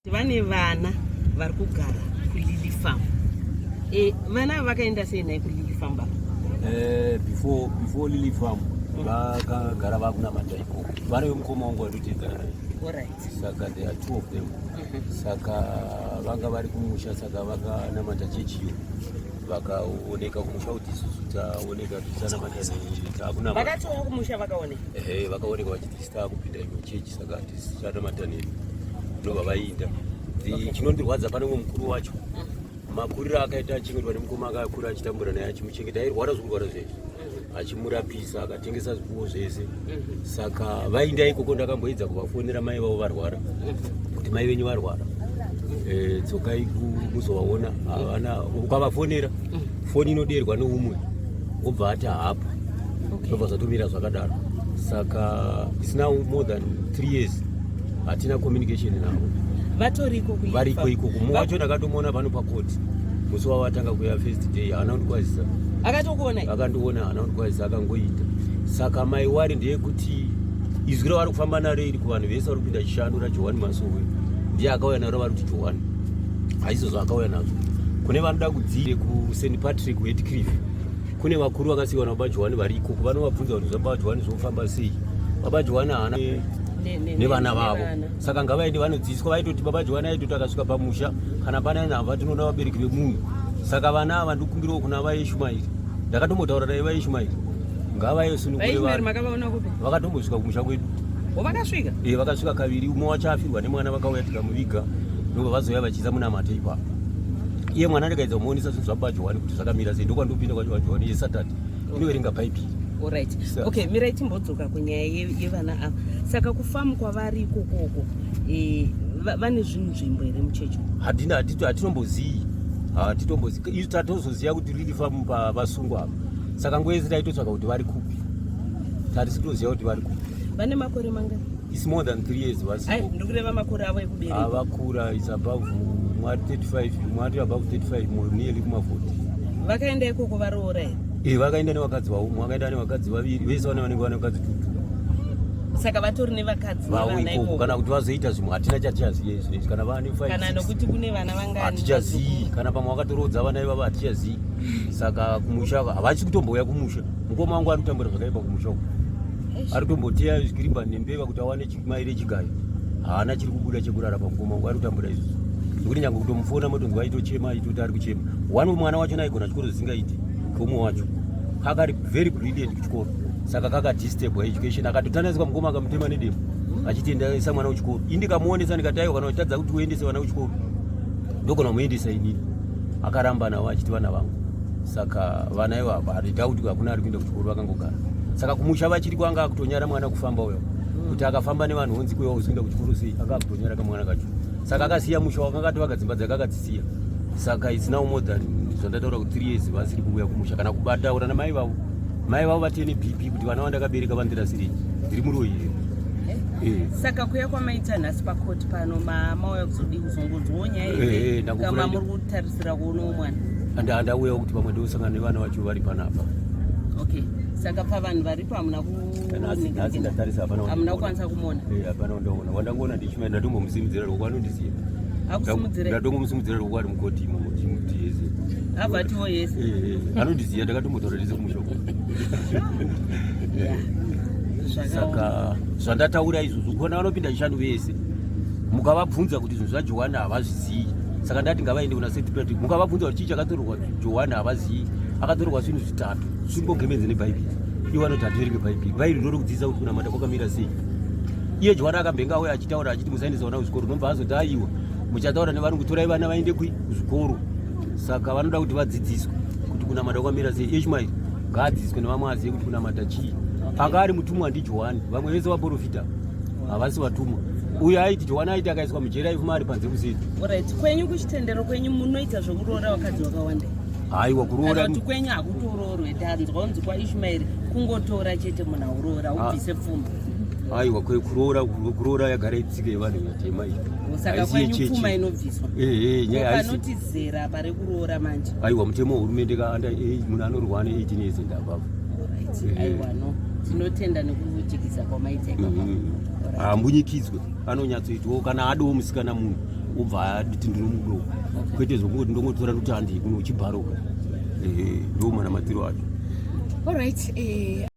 Vane vana vari kugara kuLily Farm. E, vana ava vakaenda sei nhai kuLily Farm baba? Before Lily Farm vakagara vakunamata ikoko. Vana vemukoma wangu vandoteedzana naye. Saka there are two of them. Saka vanga vari kumusha, saka vakanamata chechiyo, vakaoneka kumusha kuti isusu taoneka tichanamata takunamata. Vakatouya kumusha vakaoneka? Ehe, vakaoneka vachiti isu taakupinda imwe chechi, saka tichanamata nemi. Ndobva vainda. Chinondirwadza pane umwe mukuru wacho, makuriro akaita achengetwa nemukoma, akakura achitambura naye, achimuchengeta. Airwara zvekurwara zvese, achimurapisa, akatengesa zvipfuwo zvese. Saka vainda ikoko. Ndakamboedza kuvafonera mai vavo varwara kuti mai venyu varwara, tsokai muzovaona. Havana. Ukavafonera, foni inoderwa neumwe, obva ati haapo. Zvobva zvatomira zvakadaro. Saka it's now more than 3 years hatina communication navo. Vatoriko kuLily Variko Farm? ikoko. Mumwe wacho ndakatomuona pano pakoti musi wavatanga kuya first day. Haana kundikwazisa. Akatokuonai? Akandiona, haana kundikwazisa, akangoita. Saka mai wari ndeyekuti izwi ravari kufamba naro iri kuvanhu vese vari kupinda chishanu raJohani Masowe, ndiye akauya naro. Vari kuti Johani haizvozvo akauya nazvo. Kune vanoda kudzire kuSt Patrick Hatcliffe, kune vakuru vakasiyiwa nababa Johani vari ikoko, vanovabvunza kuti zvababa Johani zvofamba sei. Baba Johani haana nevana vavo. Nevana. Saka ngavaende vanodzidziswa. Vaitoti baba Johani aitoti akasvika pamusha kana pane nhava, tinoona vabereki vemunhu. Saka vana ava ndikumbirawo kuna vaIshumairi, ndakatombotaura naye vaIshumairi, ngavayesunungure. VaIshmaeri Vanhu makavaona kupi? Vakatombosvika kumusha kwedu. O, vakasvika? E, vakasvika kaviri. Umwe wacho afirwa nemwana, vakauya tikamuviga, ndobva vazouya vachiisa munamato ipapo. Iye mwana ndikaedza kumuonesa zvinhu zvababa Johani kuti zvakamira sei. Ndokwandopinda kwacho kwaJohani yesatati inoverenga Bhaibheri. Alright. Okay, mirai timbodzoka kunyaya yevana ava. Saka kufamu kwavari ikokoko, vane zvinzvimbo here muchechi? Hatina, hatitombozii, hatitombozii. Isu tatozoziva kuti Lily Farm pavasungwa ava. Saka nguva yese taitotsvaka kuti vari kupi, tatisi kutoziva kuti vari kupi. Vane makore mangani? It's more than 3 years Ai, vasipo. ndikureva makore avo ekubereka. Avakura, is above mwati 35, mwati above 35, nearly kuma 40. Vakaenda ikoko varoora here? E, vakaenda nevakadzi vavo. Mumwe akaenda nevakadzi vaviri, vese vane vanenge vane vakadzi tutu. Saka vatori nevakadzi Vavo nevana ikoko. ikoko? Kana kuti vazoita zvimwe hatina chatichaziva izvezvi, kana vane 5, Kana 6. nokuti kune vana vangani? Hatichazii, kana pamwe vakatorodza vana ivavo, hatichazii. Saka kumusha havasi kutombouya kumusha. Mukoma wangu ari kutambura zvakaipa kumusha uko, ari kutomboteya zvikirimba nembeva kuti awane mai rechigayo. Haana chiri kubuda chekurara pamukoma wangu, ari kutambura izvozvo zvekuti nyange kutomufona motonzwa aitochema, aitoti ari kuchema. One mwana wacho aigona chikoro zvisingaiti. Kumwe wacho kakari very brilliant kuchikoro, saka kakadisturbwa education, akatotandaniswa. Mukoma akamutema nedemo achiti endaisa mwana kuchikoro. Ini ndikamuonesa ndikati aiwa, kana uchitadza kuti uendese vana kuchikoro, ndogona kumuendesa inini. Akaramba navo achiti vana vangu. Saka vana ivava hatida kuti hakuna ari kuenda kuchikoro, vakangogara. Saka kumusha vachiri kwanga akutonyara mwana kufamba uyo, kuti akafamba nevanhu honzi kuya uzoenda kuchikoro sei. Anga akutonyara kamwana kacho. Saka akasiya musha wakanga atovaka, dzimba dzake akadzisiya. Saka it's now more than zvandataura kuti 3 years vasiri kuuya kumusha kana kubataura namai vavo. Mai vavo vatene BP kuti vana vandakabereka vandirasirei, ndiri muroyi here? Eh. Saka kuya kwamaita nhasi pakoti pano, mauya kuzodii? Kuzongonzwawo nyaya Eh, here ndangofura kama muri kutarisira kuonawo mwana? Andauya kuti pamwe ndosangana nevana vacho vari panapa. Okay, saka pavanhu varipo hamuna Nhasi ndatarisa, hapana. Hamuna kukwanisa kumuona? Eh, hapana wandaona. Wandangoona ndichima, ndatombomusimudzira ruoko, anondiziva. Akusimudzire? Ndatongomusimudzira ruoko ari mukoti imomo, chimuti yese. Abva atiwo yese? Eh, anondiziva, ndakatombotaura ndise kumushoko. Saka zvandataura izvozvo, kuona vanopinda chishanu vese, mukavabvunza kuti zvinhu zvaJohani havazvizivi. Saka ndati ngavaende kuna St Patrick. Mukavabvunza kuti chii chakatorwa Johani, havazivi. Akatorwa zvinhu zvitatu, zvingogemenzi neBhaibheri. Ivo vanoti hativerenge Bhaibheri. Bhaibheri ndori kudzidzisa kuti kunamata kwakamira sei. Iye Johani akambenga auya achitaura achiti musaendesa vana kuzvikoro, nobva azoti aiwa, muchataura nevarungu, torai vana vaende kuzvikoro. Saka vanoda kuti vadzidziswe kuti kunamata kwakamira sei. Ishmaeri ngaadzidziswe nevamwe, azive kuti kunamata chii. Anga ari mutumwa ndiJohani, vamwe vese vaprofita havasi vatumwa. Uyo aiti Johani aiti akaiswa mujeri aifuma ari panze kuseri. Alright, kwenyu kuchitendero kwenyu munoita zvokuroora vakadzi vakawanda? Haiwa, Kana kuroora kuti kwenyu hakutoroorwe? Tanzwa kunzi kwaIshmaeri kungotora chete, munhu auroora, ubvise pfuma. Aiwa, kuroora yagara itsika yevanhu vatema iyi. Saka Haisi kwenyu yechechi. pfuma inobviswa? Ehe, nyaya haisi Panoti zera pari kuroora manje? Aiwa, mutemo wehurumende ka under munhu anoroorwa ane 18 years and above. Alright. Ehe. Aiwa, no, tinotenda nekujekesa kwamaita ipapa. Alright. Hambunyikidzwe, anonyatsoitwawo kana adowo musikana munhu. Obva aditi ndinomudo, kwete zvokungoti ndongotora ndokuti handei kuno chibharoka. Ndo manamatiro acho. Alright.